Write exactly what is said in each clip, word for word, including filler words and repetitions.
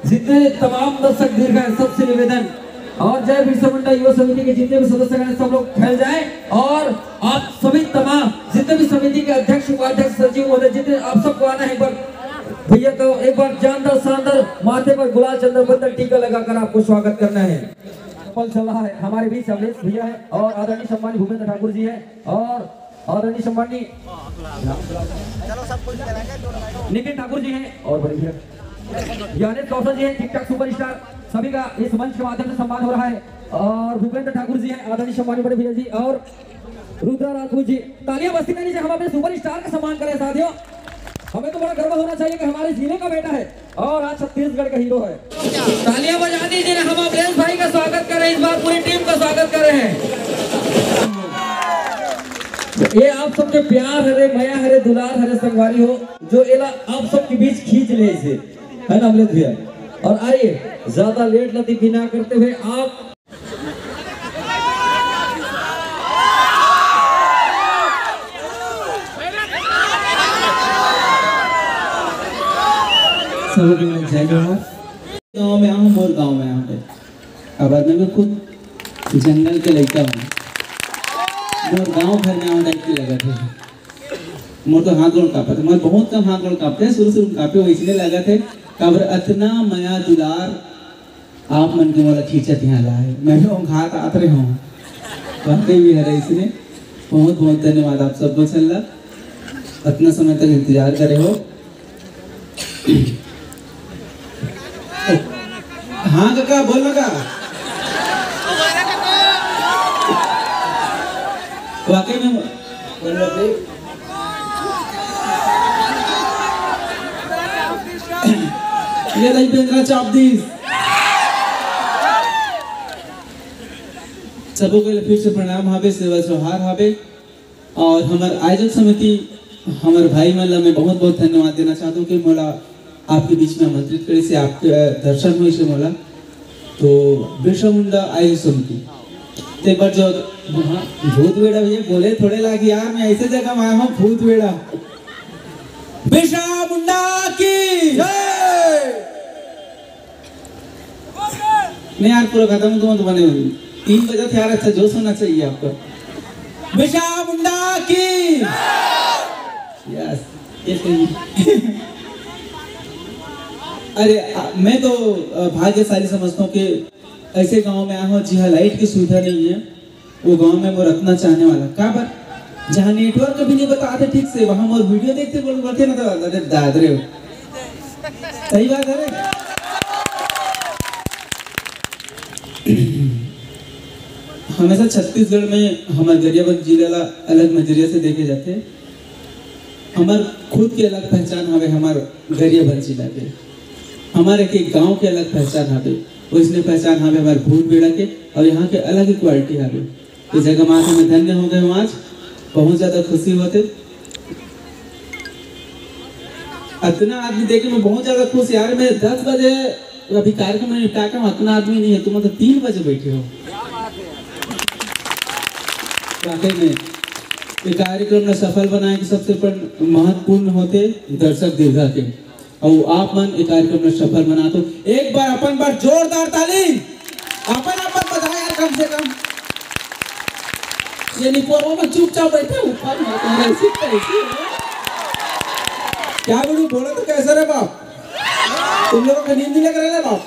जितने तमाम दर्शक दीर्घ हैं, सबसे निवेदन, और जय बिरसा मुंडा युवा समिति के जितने भी सदस्य हैं, सब लोग फैल जाएं। और आप सभी तमाम जितने भी समिति के अध्यक्ष, उपाध्यक्ष, सचिव महोदय, जितने, आप सबको आना है एक बार। भैया को एक बार जानदार शानदार माथे पर गुलाल चंदन बंदन टीका लगाकर आपको स्वागत करना है। पल चल रहा है हमारे बीच अमलेश भैया है और आदरणीय सम्मानित भूपेंद्र ठाकुर जी है और आदरणीय सम्मानित नितिन ठाकुर जी हैं और बड़े भैया ज्ञानेश कौशल जी हैं, टिकटॉक सुपरस्टार। सभी का इस मंच के माध्यम से सम्मान हो रहा है और भूपेंद्र ठाकुर जी हैं, आदरणीय सम्मानित बड़े भैया जी और रुद्रा राजपूत जी। तालियां बजती रहनी चाहिए, हम अपने सुपरस्टार का सम्मान करें साथियों। हमें तो बड़ा गर्व होना चाहिए कि हमारे जिले का बेटा है और आज छत्तीसगढ़ का हीरो है। तालियां बजा दीजिए ना, हम अमलेश भाई का स्वागत कर रहे हैं, इस बार पूरी टीम का स्वागत कर रहे हैं। ये आप सबके प्यार हरे, मया हरे, दुलार हरे संगवारी हो, जो एला आप सबके बीच खींच ले इसे, है ना अमलेश भैया? और आइए, ज्यादा लेट नहीं बिना करते हुए आप सबको जय जोहार। गांव में आहूं, मोर गांव में आहूं। अब मैं खुद जंगल के लइका हूं, मोर गांव घर में आहूं टाइप के लगत हे। मोर तो हाथ गोड़ कांपत हे, मोर बहुत कम हाथ गोड़ कांपते हे, शुरू शुरू में कांपे, वइसने लगत हे। काबर अतना मया दुलार आप मन के मोला खींचत इहां लाए, मैं भी ओंघात आत रहे हूं। वाकई भी हरे इसने बहुत बहुत धन्यवाद आप सब बचन ला, अतना समय तक इंतजार करे हो। हां काका, बोल ना का। वाकई में बोल ना भाई। ये दाई बेंदरा चाप दीस। सबो के लिए फिर से प्रणाम हावे, सेवा जोहार हावे। और हमर आयोजक समिति, हमर भाई मन ला मैं बहुत बहुत धन्यवाद देना चाहत हूं कि मोला आपके बीच में आमंत्रित करे से, आपके दर्शन होइस हे मोला। तो बिरसा मुंडा आयोजक समिति, तो एक बार जो, हां, भूत बेड़ा भैया बोले थोड़े लाग यार, मैं ऐसे जगह में आया हूं, भूत बेड़ा। बिरसा मुंडा की जय। नहीं यार, पूरा खत्म तो मत बने। तीन बजे थे यार, अच्छा जोश होना चाहिए आपको। बिरसा मुंडा की। यस, ये सही। अरे, आ, मैं तो, अ, भाग्यशाली समझता हूँ कि ऐसे गांव में आया हूँ, जिहां लाइट की सुविधा नहीं है। वो गांव में मोर अतना चाहने वाला, काबर? जहां नेटवर्क भी नहीं बताते ठीक से, वहां मोर वीडियो देखते बोल, बोलते ना तो, अरे दाद रे। सही बात है रे। हमेशा छत्तीसगढ़ में हमर गरियाबंद जिला ला अलग नजरिया से देखे जाथे। हमर खुद के अलग पहचान हवे, हमर गरियाबंद जिला के, हमर एक एक गांव के अलग पहचान हवे। वइसने पहचान हवे हमर भूत बेड़ा के, और यहाँ के अलग ही क्वालिटी हवे। ये जगह मा आके मैं धन्य हो गए हूँ आज, बहुत ज्यादा खुशी होते। अतना आदमी देखे मैं बहुत ज्यादा खुश यार। मैं दस बजे अभी कार्यक्रम में निपटा के हूँ, अतना आदमी नहीं है, तुम तो तीन बजे बैठे हो। वाकई में ये कार्यक्रम ला सफल बनाए के सबसे पर महत्वपूर्ण होते दर्शक दीर्घा के, और आप मन ये कार्यक्रम ला सफल बनात हो। एक बार अपन बर जोरदार ताली, अपन अपन बजाओ यार कम से कम। ये निपोरवा में चुपचाप बैठे ऊपर में, तो ऐसी कैसी है? क्या बोलूं, बोला तो कैसे रे बाप? तुम लोगों का नींद नहीं लग रहा है बाप?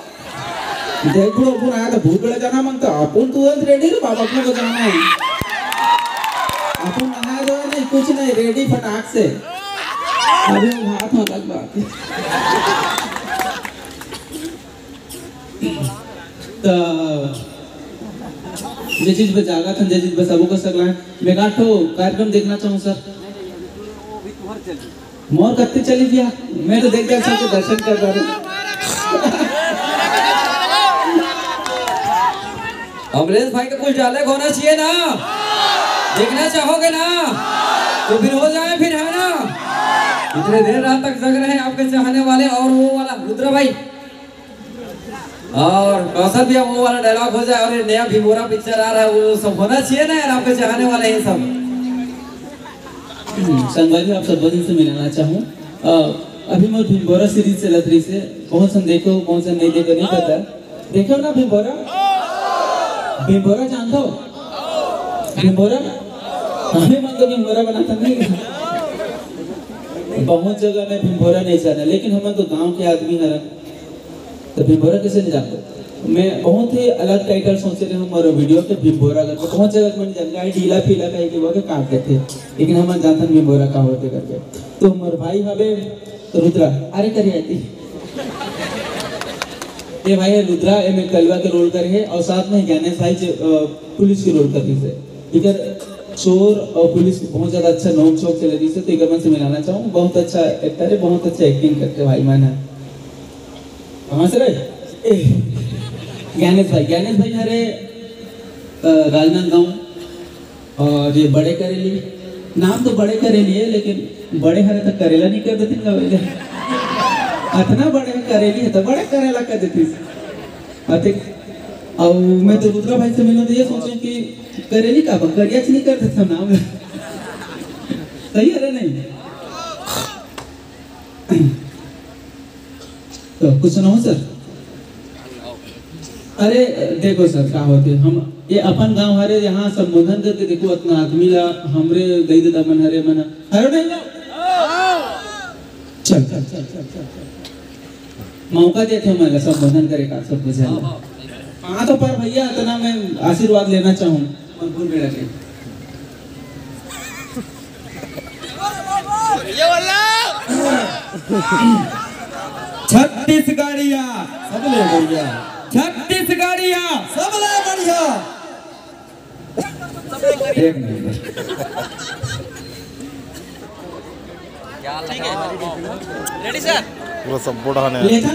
देख लो, अपन आया था भूत बेड़ा जाना मांगता, अपन तुरंत रेडी रे बाप, अपने को जाना है। अपन नहाए धोए नहीं, कुछ नहीं, रेडी फटाक से। अभी वो हाथ में अलग बात है। तो जे चीज पे जागा था, जे चीज पे सबको सकला है, मैं काठो कार्यक्रम देखना चाहूँ सर। मोर कत्ती चली गया, मैं तो देख देख सबके दर्शन कर रहा हूँ। अमलेश भाई का कुछ डायलॉग होना चाहिए ना, देखना चाहोगे ना, तो फिर हो जाए फिर, है ना? इतने देर रात तक जग रहे हैं आपके चाहने वाले। और वो वाला रुद्रा भाई और कौशल भी, वो वाला डायलॉग हो जाए। और ये नया भिमोरा पिक्चर आ रहा है, वो सब होना चाहिए ना यार, आपके चाहने वाले हैं सब। संगवारी, आप सब से मिलाना चाहूँ। अ, अभी मोर भिंभोरा सीरीज चलत रहिस हे, बहुत झन देखे हो, बहुत झन नहीं देखे, नहीं पता। देखे हो ना भिंभोरा? भिंभोरा जानत हो? भिंभोरा? हमें मन तो भिंभोरा बनाता नहीं। बहुत जगह में भिंभोरा नहीं जाना, लेकिन हमन तो गांव के आदमी हरन। तो भिंभोरा कैसे नहीं जानते? मैं बहुत ही अलग टाइटल सोचे रहे हूँ मोर वीडियो के, भिंभोरा करके। बहुत जगह मन जान जाए, ढीला पीला कहे के वो के काट देते, लेकिन हम जानते हैं भिंभोरा का होते करके। तो मोर भाई हवे रुद्रा, अरे करिया थी। ये भाई है रुद्रा, ये मैं कलवा के रोल करे है और साथ में ज्ञानेश भाई जो, अ, पुलिस के रोल कर रही है। इधर चोर और पुलिस बहुत ज्यादा अच्छा नोक झोंक चले रही है, तो इधर मन से मिलाना चाहूँ। बहुत अच्छा एक्टर है, बहुत अच्छा एक्टिंग करते भाई मन है। कहाँ से रहे? ए, ज्ञानेश भाई, ज्ञानेश भाई हरे, अ, राजनांदगांव। और ये बड़े करेली, नाम तो बड़े करेली है, लेकिन बड़े हरे तो करेला नहीं कर देते ना भैया। इतना बड़े करेली है तो बड़े करेला कर देते। अते, और मैं तो रुद्रा भाई से मिलूं तो ये सोचूं कि करेली का बा, करिया नहीं कर देते नाम। सही है रे नहीं? तो कुछ सुनाओ सर। अरे देखो सर, का होते हम ये अपन गांव हरे, यहाँ संबोधन करके देखो, इतना आदमी ला हमरे दई ददा मन हरे मन हरे नहीं। चल चल चल चल चल चल। मौका देते हो मैं संबोधन करे का, सब बुझा। हाँ तो पर भैया इतना मैं आशीर्वाद लेना चाहूँ। भूल बेड़ा के। छत्तीसगढ़िया, सबले बढ़िया। छत्तीसगढ़िया, सबले बढ़िया। एक नंबर। Ready sir. पूरा सब बूढ़ा ने। लेखन